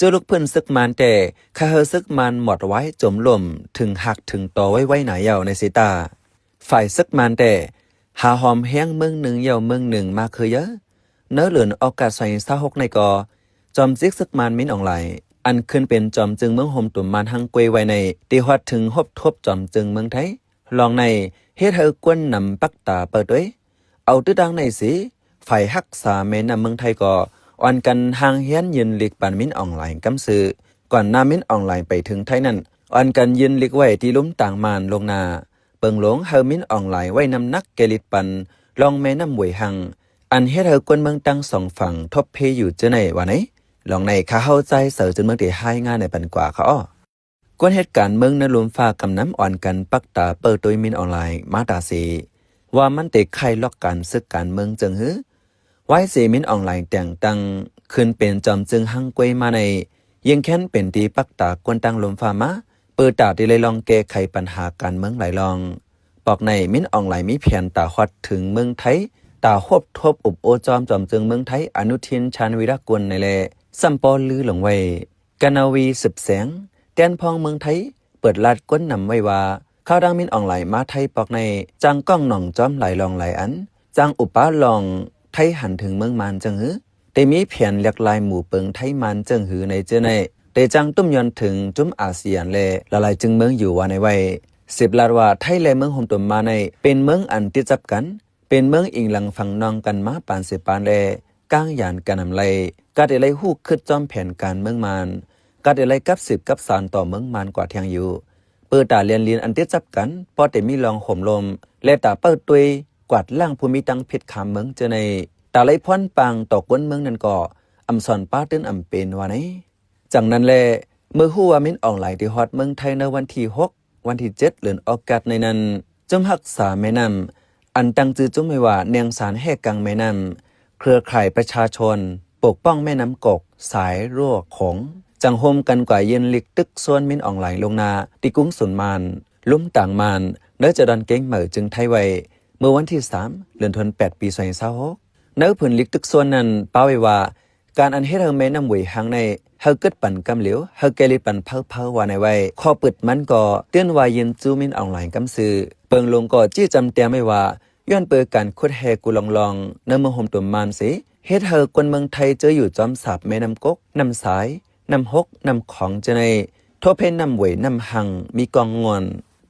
ຈື່ລຸກພື້ນເສິກມານແຕ່ ຂ້າເຮີເສິກມານໝົດວາຍ ຈົມລົ້ມ ເຖິງຫັກເຖິງຕໍໄວໆນາຍາວ ໃນເຊຕາ. ຝ່າຍເສິກມານແຕ່ ຫາຫອມແຮງເມືອງໜຶ່ງຍາວເມືອງໜຶ່ງມາຄືເຢີ. ໃນເດືອນອອກກັດ ສອງພັນຊາວຫົກໃນກໍ ຈອມຈິກເສິກມານມິນອອງລາຍ ອັນຂຶ້ນເປັນຈອມຈຶ່ງເມືອງໂຮມຕຸມມານຮັງກວຍໄວ້ໃນ ໄດ້ຮອດເຖິງຮົບທົບຈອມຈຶ່ງເມືອງໄທ. ລອງໃນເຮັດໃຫ້ກວນນຳປັກຕາເປີດໂຕຍ. ເອົາຕື່ດຕາງໃນເສ ຝ່າຍຮັກສາແມ່ນ້ຳເມືອງໄທກໍ ອ່ອນກັນຮ່າງຮຽນຢືນລິກປານມິນອອງລາຍກຳຊື່. ກ່ອນໜ້າມິນອອງລາຍໄປເຖິງໄທນັ້ນ ອ່ອນກັນຢືນລິກໄວ້ທີ່ລຸ່ມຕາງມານລ່ວງໜ້າ ເປິງລົງໃຫ້ມິນອອງລາຍໄວ້ນ້ຳໜັກແກ່ລິດປັນລ່ອງແມ່ນ້ຳຫວຍຮັງ ອັນເຮັດໃຫ້ກວນເມືອງທັງສອງຝັ່ງທົບເພຢູ່ເຈີໃນວ່າໃນ. ລອງໃນຂ້າເຮົາຈ່າຍເສີຈຸນເມືອງທີ່ຮາຍງານໃນປັນກວ່າເຂົາອອ. ກວນເຮັດການເມືອງໃນລຸ່ມຟ້າກຳນຳອ່ອນກັນປັກຕາເປີດໂຕຍມິນອອງລາຍມາຕາເສ ວ່າມັນເຕະໄຂ່ລັອກການເສິກການເມືອງເຊິ່ງຮື. ວາຍເສມິນອອງລາຍແຕ່ງຕັ້ງຂຶ້ນເປັນຈອມຈຶ່ງຮັງກວຍມາໃນ ຍິ່ງແຄ້ນເປັນທີ່ປັກຕາກວນຕັ້ງລຸ່ມຟ້າມາ ເປີດຕາທີ່ໄດ້ລອງແກ້ໄຂປັນຫາການເມືອງຫຼາຍລອງ. ປອກໃນມິນອອງລາຍມີແຜນຕາຮອດເຖິງເມືອງໄທ ຕາຮົບທົບອຸບໂອ້ຈອມຈອມເຈິງເມືອງໄທ ອະນຸທິນ ຊານວີລະກຸນ ໃນແລ ຊ້ຳປໍລືລົງໄວ້. ການາວີ ສືບແສງ ແຕ່ນພອງເມືອງໄທ ເປີດລາດກວນນຳໄວ້ວ່າ ຄາວດັ່ງມິນອອງລາຍມາໄທປອກໃນ ຈ້າງກ້ອງໜອງຈອມຫຼາຍລອງຫຼາຍອັນ ຈ້າງອຸປາລອງໄທຫັນເຖິງເມືອງມານເຊິ່ງຮື ໄດ້ມີແຜນລຽກລາຍໝູ່ເປິງໄທມານເຊິ່ງຮືໃນເຈີໃນ ໄດ້ຈ້າງຕຸ້ມຍອນເຖິງຈຸ້ມອາຊຽນ ແລະ ຫຼາຍໆຈຶ່ງເມືອງຢູ່ວ່າໃນໄວ້. ສືບລາດວ່າ ໄທ ແລະ ເມືອງໂຮມຕຸມມານໃນ ເປັນເມືອງອັນຕິດຈັບກັນ ເປັນເມືອງອີງຫຼັງຝັງນ້ອງກັນມາປານເສຍປານ ແລະ ກ້າງຢານກະນຳໄລ່ ກະໄດ້ໄລ່ຮູ້ຄຶດຈ້ອມແຜນການເມືອງມານ ກະໄດ້ໄລ່ກັບສືບກັບສານຕໍ່ເມືອງມານກວ່າແທ່ງຢູ່. ເປີດຕາແລນລິນອັນຕິດຈັບກັນ ພໍໄດ້ມີລອງໂຫມລົມ ແລະ ຕາເປີດໂຕຍກວາດລ້າງຜູ້ມີຕັງຜິດຄາມເມືອງເຈີໃນ ຕາໄລ່ພອນປາງຕໍ່ຄົນເມືອງນັ້ນກໍ ອຳສອນປາຕື່ນອຳເປັນວ່າໃນ. ຈັ່ງນັ້ນແຫຼະ ເມື່ອຮູ້ວ່າມິນອອງລາຍໄດ້ຮອດເມືອງໄທໃນວັນທີຫົກ ວັນທີເຈັດ ເດືອນອອກກັດໃນນັ້ນ ຈຸ້ມຮັກສາແມ່ນ້ຳ ອັນຕັ້ງຊື່ຈຸ້ມໄວ້ວ່າ ແນງສານແຫ້ກາງແມ່ນ້ຳ ເຄືອຂ່າຍປະຊາຊົນ ປົກປ້ອງແມ່ນ້ຳກົກ ສາຍຮົ້ວໂຂງ ຈັ່ງໂຮມກັນກວາດຢືນລິກຕຶກໂຊນມິນອອງລາຍລ່ວງໜ້າ ທີ່ກຸງສູນມານ ລຸ່ມຕາງມານ ໃນຈະດອນເກງໃໝ່ຈຶ່ງໄທໄວ້ ເມື່ອວັນທີສາມ ເດືອນທັນວາ ປີສອງພັນຊາວຫົກ. ໃນຜືນລິກຕຶກໂຊນນັ້ນ ປະໄວ້ວ່າ ການອັນເຮັດໃຫ້ແມ່ນ້ຳຫວຍຮັງໃນ ໃຫ້ເກີດປັນກຳຫຼຽວ ໃຫ້ແກ່ລິດປັນເພົາໆວ່າໃນໄວ້ ຂໍ້ປຶດມັນກໍ ເຕືອນວ່າຢືນຈູ້ມິນອອງລາຍກຳຊື່. ເປິງລົງກໍຊີ້ຈຳແຕ້ມໄວ້ວ່າ ຍ້ອນເປີການຂຸດແຮ່ກຸລອງລອງ ໃນເມືອງໂຮມຕຸມມານເສ ເຮັດໃຫ້ຄົນເມືອງໄທເຈີຢູ່ຈອມສາບແມ່ນ້ຳກົກ ນ້ຳສາຍ ນ້ຳຫົກ ນ້ຳຂອງເຈີໃນ ໂທເພນ້ຳຫວຍ ນ້ຳຮັງ ມີກ້ອງງ່ວນ.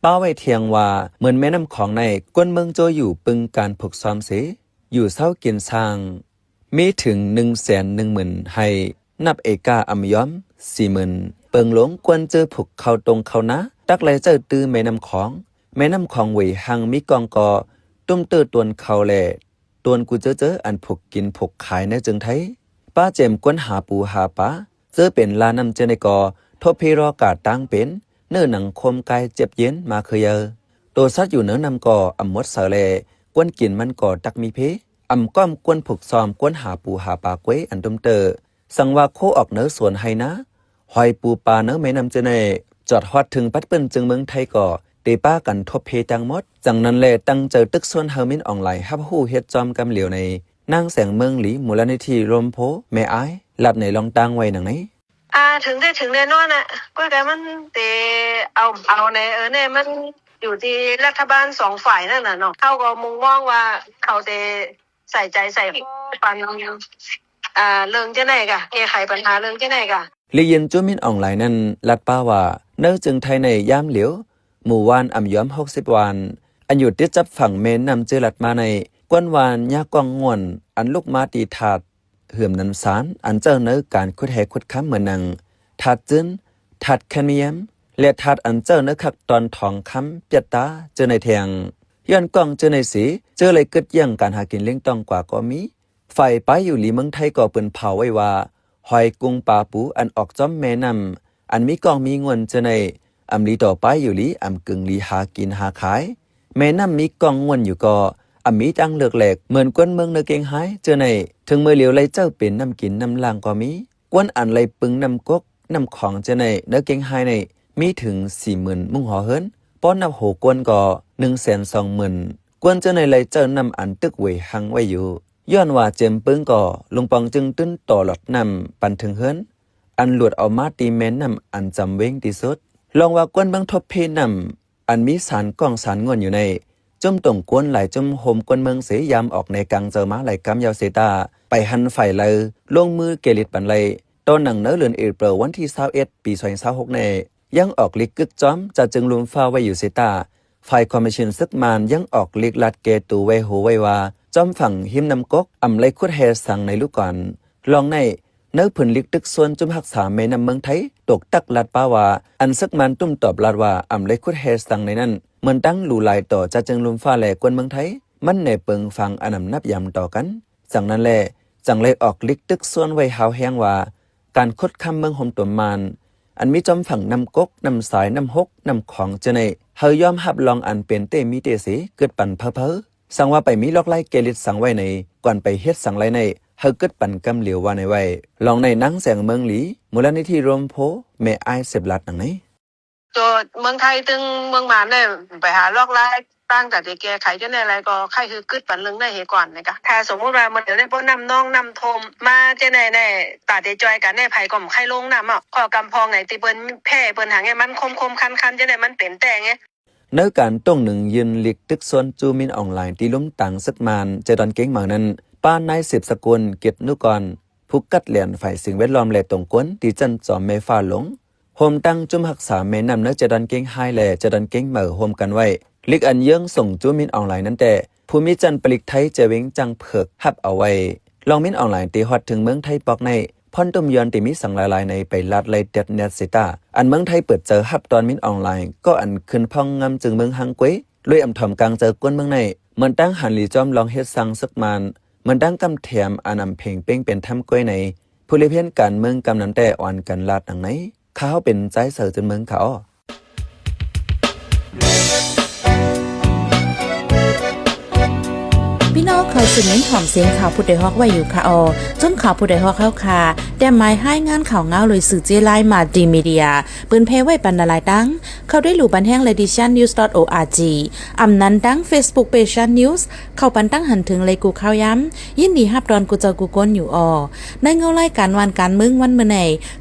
ປະໄວ້ທ່ຽງວ່າ ເໝືອນແມ່ນ້ຳຂອງໃນ ຄົນເມືອງເຈີຢູ່ປຶງການຜູກຊອມເສ ຢູ່ເຊົາກິນຊ່າງ ມີເຖິງໜຶ່ງແສນໜຶ່ງໝື່ນໄຮ່ ນັບເອກາອຳຍອມສີ່ໝື່ນ. ເປິງລົງຄວນເຈີຜູກເຂົ້າຕົງເຂົ້ານາ ຕັກໄລ່ໃຊ້ຕື້ແມ່ນ້ຳຂອງ. ແມ່ນ້ຳຂອງຫວຍຮັງມີກ້ອງກໍ ຕຸ້ມເຕີຕວນເຂົ້າແລະ ຕວນກູເຈີເຈີ ອັນຜູກກິນຜູກຂາຍໃນເຈີງໄທ. ປະເຈັມຄວນຫາປູຫາປາ ເຈີເປັນລານ້ຳເຈີໃນກໍ ໂທເພລໍກາຕາງເປັນ ເນື້ອໜັງຄົມກາຍເຈັບເຢັນມາຄືເຢີ. ໂຕສັດຢູ່ເໜືອນ້ຳກໍອຳໝົດສາແລ ຄວນກິນມັນກໍຕັກມີເພ. ອຳກ້ອມຄວນຜູກຊອມ ຄວນຫາປູຫາປາກວຍອັນຕຸ້ມເຕີ ສັງວ່າໂຄອອກເໜີສວນໄຮ່ນາ ຫອຍປູປາເໜີແມ່ນ້ຳເຈີໃນ ຈອດຮອດເຖິງປັດປືນເຈີງເມືອງໄທກໍ ໄດ້ປາກັນທົບເພທັງໝົດ. ຈັ່ງນັ້ນແລ ຕັ້ງໃຈຕຶກຊວນໃຫ້ມິນອອງລາຍຮັບຮູ້ເຮັດຈອມກຳຫຼຽວໃນ ນາງແສງເມືອງຫຼີ ມູນລະນິທິລົມໂພ ແມ່ອາຍ ລາດໃນລອງຕ່າງໄວ້ດັ່ງໃນ. ອ່າ ເຖິງໄດ້ເຖິງແນ່ນອນນະ ກໍແຕ່ມັນເຕເອົາ ເອົາແນ່ ເອີ ແນ່ ມັນຢູ່ທີ່ລັດຖະບານສອງຝ່າຍນັ້ນນະເນາະ ເຮົາກໍມຸງມອງວ່າເຂົາເຕໃສ່ໃຈໃສ່ຄໍປັນ ອ່າ ເລື່ອງຈັ່ງໃດກະ ແກ້ໄຂບັນຫາເລື່ອງຈັ່ງໃດກະ. ລິກເຢັນຈູ້ມິນອອງລາຍນັ້ນ ລາດປະວ່າ ໃນເຈີງໄທໃນຍາມຫຼຽວ ໝູ່ຫວ່ານອຳຍອມຫົກສິບຫວ່ານ ອັນຢູ່ຕິດກັບຝັ່ງແມ່ນ້ຳເຈີລັດມາໃນ ກວນຫວ່ານຍາກກ້ອງງ່ວນ ອັນລຸກມາຕີທາດ ເຫື່ອມນ້ຳສານ ອັນໃຊ້ໃນການຂຸດແຮ່ຂຸດຄຳເໝືອນໜັງ ທາດຈືນ, ທາດແຄນມີຢຽມ ແລະ ທາດອັນໃຊ້ໃນຄັກຕອນທອງຄຳ ປຽດຕາ ເຈີໃນແທ່ງ. ຍ້ອນກ້ອງເຈີໃນເສ ເຈີໄລ່ກຶດຢັ້ງການຫາກິນລ້ຽງຕ້ອງກວ່າກໍມີ. ຝ່າຍປາຍຢູ່ຫຼີເມືອງໄທກໍເປິ່ນເຜົາໄວ້ວ່າ ຫອຍກຸງປາປູ ອັນອອກຈອມແມ່ນ້ຳ ອັນມີກ້ອງມີງ່ວນເຈີໃນ ອຳຫຼີຕໍ່ປາຍຢູ່ຫຼີ ອຳກຶງຫຼີຫາກິນຫາຂາຍ. ແມ່ນ້ຳມີກ້ອງງ່ວນຢູ່ກໍ ອຳມີທາງເລືອກແລກ ເໝືອນຄົນເມືອງໃນເກງຮາຍເຈີໃນ ເຖິງເມື່ອຫຼຽວໄລ່ໃຊ້ເປັນນ້ຳກິນນ້ຳລ້າງກໍມີ. ຄົນອັນໄລ່ປຶງນ້ຳກົກ ນ້ຳຂອງເຈີໃນ ໃນເກງຮາຍໃນ ມີເຖິງສີ່ໝື່ນມຸງຫໍເຮືອນ ບໍ່ນັບໂຮຄົນກໍໜຶ່ງແສນສອງໝື່ນຄົນເຈີໃນ ໄລ່ໃຊ້ນ້ຳອັນຕຶກຫວຍຮັງໄວ້ຢູ່. ຍ້ອນວ່າເຈັມປຶງກໍ ລຸງປອງຈຶ່ງຕື່ນຕໍ່ຫຼອດນ້ຳປັນເຖິງເຮືອນ. ອັນຫຼວດອອກມາທີ່ແມ່ນ້ຳອັນຈຳເວັງທີ່ສຸດ. ລອງວ່າກວນເມືອງທົບເພນ້ຳ ອັນມີສານກ້ອງສານງ່ວນຢູ່ໃນ ຈຸ້ມຕົງກວນຫຼາຍຈຸ້ມໂຮມກວນເມືອງເສ ຍາມອອກແນກາງເຈີມາຫຼາຍກຳຍາວເສຕາ ໄປຫັນຝ່າຍໄລ ລົງມືແກ່ລິດປັນໄລ. ຕໍ່ໜັງໃນເດືອນເອເປຣ ວັນທີຊາວເອັດ ປີສອງພັນຊາວຫົກແນ່ ຍັງອອກລິກກຶກຈອມຈາຈຶ່ງລຸ່ມຟ້າໄວ້ຢູ່ເສຕາ ຝ່າຍຄອມມິວນິດຊຶກມານຍັງອອກລິກລາດແກ່ຕູໄວ້ໂຫໄວ້ວ່າ ຈອມຝັ່ງຮິມນ້ຳກົກ ອຳໄລຂຸດແຮ່ສັງໃນລູກກ່ອນ. ລອງໃນ ໃນຜືນລິກຕຶກສ່ວນຈຸ້ມຮັກສາແມ່ນ້ຳເມືອງໄທ ຕົກຕັກລາດປ້າວ່າ ອັນຊຶກມານຕຸ້ມຕອບລາດວ່າ ອຳໄລຂຸດແຮ່ສັງໃນນັ້ນ ເໝືອນຕັ້ງຫຼູຫຼາຍຕໍ່ຈາຈຶ່ງລຸ່ມຟ້າ ແລະ ກວນເມືອງໄທ ມັນແນເປິງຟັງອານຳນັບຍາມຕໍ່ກັນ. ຈັ່ງນັ້ນແລ ຈັ່ງໄລອອກລິກຕຶກສ່ວນໄວ້ຮາວແຮງວ່າ ການຂຸດຄຳເມືອງໂຮມຕົວມານ ອັນມີຈອມຝັ່ງນ້ຳກົກ, ນ້ຳສາຍ, ນ້ຳຫົກ, ນ້ຳຂອງ ເຈົ້າໃນ ເຮົາຍອມຮັບລອງອັນເປັນເຕມີເຕເສ ກຶດປັນເພີເພີ. ສັງວ່າໄປມີລອກລາຍແກ່ລິດສັງໄວ້ໃນ ກ່ອນໄປເຮັດສັງໄລໃນ ເຮົາກຶດປັນກຳຫຼຽວວ່າໃນໄວ້. ລອງໃນນາງແສງເມືອງຫຼີ ມູນນິທິໂຮມໂພ ແມ່ອ້າຍເສັບລາດໜັງໃນ. ໂຕເມືອງໄທຕຶງເມືອງມານໄດ້ໄປຫາລອກລາຍ ຕັ້ງຕາເຕແກ້ໄຂຈະແນໃລ ກໍໃຫ້ຄືກຶດປັນເລື່ອງໃນເຮກ່ອນນະກະ. ຖ້າສົມມຸດວ່າມື້ດຽວນີ້ ພວກນ້ຳນອງນ້ຳຖ້ວມມາຈະແນແນ່ ຕາເຕຈ່ອຍກັນແນ່ ໃຜກໍບໍ່ໃຫ້ລົງນ້ຳເນາະ. ຂໍ້ກຳພອງໃນທີ່ເພິ່ນແພ້ເພິ່ນຫາງແນ່ ມັນຄົມໆຄັນໆຈະແນ່ ມັນເປັນແຕ່ງ ໃນການຕົງໜຶ່ງຍື່ນລິກຕຶກສ່ວນຈູ່ມິນອອງລາຍ ທີ່ລຸ່ມຕາງຊຶກມານ ເຈດອນເກງເໝີນັ້ນ ປ້ານາຍສືບສະກຸນ ເກດນຸກອນ ຜູ້ກັດແລນຝ່າຍສິ່ງແວດລ້ອມ ແລະ ຕົງກວນ ທີ່ຈັ່ນຈອມແມ່ຟ້າຫຼົງ ໂຮມຕັ້ງຈຸ້ມຮັກສາແມ່ນ້ຳໃນເຈດອນເກງຮາຍ ແລະ ເຈດອນເກງເໝີໂຮມກັນໄວ້. ລິກອັນເຍືອງສົ່ງຈູ້ມິນອອງລາຍນັ້ນແຕ່ ພູມິຈັນປະລິກໄທ ແຈເວັງຈາງເຜືອກຮັບເອົາໄວ້. ລອງມິນອອງລາຍທີ່ຮອດເຖິງເມືອງໄທປອກໃນ ພອນຕຸ້ມຍອນທີ່ມີສັງຫຼາຍໆໃນໄປລາດໄລ່ແດັດແນດເສຕາ ອັນເມືອງໄທເປີດໃຈຮັບຕ້ອນມິນອອງລາຍ ກໍອັນຂຶ້ນພອງງາມຈຶ່ງເມືອງຮັງກວຍ ລວຍອຳຖອມກາງໃຈກວນເມືອງໃນ ເໝືອນຕັ້ງຫັນຫຼີຈອມລອງເຮັດສ້າງຊຶກມານ ເໝືອນຕັ້ງກຳແຖມອານຳເພງເປ່ງເປັນທຳກວຍໃນ ຜູ້ລິເພນການເມືອງກຳນັ້ນແຕ່ອ່ອນກັນລາດໜັງໃນ. ຂ້າເປັນໃຈເສີຈຸນເມືອງຂາວ. ພີ່ນ້ອງເຂົ້າສູ່ມິນຫອມສຽງຂ່າວຜູ້ໃດຮອກໄວ້ຢູ່ຄ່າອໍ. ຈຸ້ມຂ່າວຜູ້ໃດຮອກເຮົາຄ່າ ແຕ້ມໝາຍຮາຍງານຂ່າວງາວໂດຍສື່ເຈ້ລາຍ Multimedia ເປີນແຜ່ໄວ້ປັນຫຼາຍໆຕັ້ງ ເຂົ້າໄດ້ຫຼູ່ບັນແຮງ Lady Shan News dot org ອຳນັ້ນຕັ້ງ Facebook Page Shan News ເຂົ້າປັນຕັ້ງຫັນເຖິງໄລກູ່ຂ່າວຍາມ ຍິນດີຮັບຕ້ອນກູ່ເຈົ້າກູ່ຄົນຢູ່ອໍ. ໃນເງົາລາຍການຫວ່ານການເມືອງວັນມື້ໃນ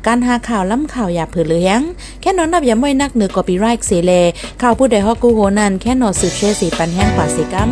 ການຫາຂ່າວລ້ຳຂ່າວຢ່າເຜີເຫຼືອແຮງ ແຄ່ນອນນັບຢາມໄວ້ນັກເໜືອ copyright ເສແລ ຂ່າວຜູ້ໃດຮອກກູ່ໂຫນັ້ນ ແຄ່ນອນສືບແຊເສປັນແຮງກວ່າເສກຳ.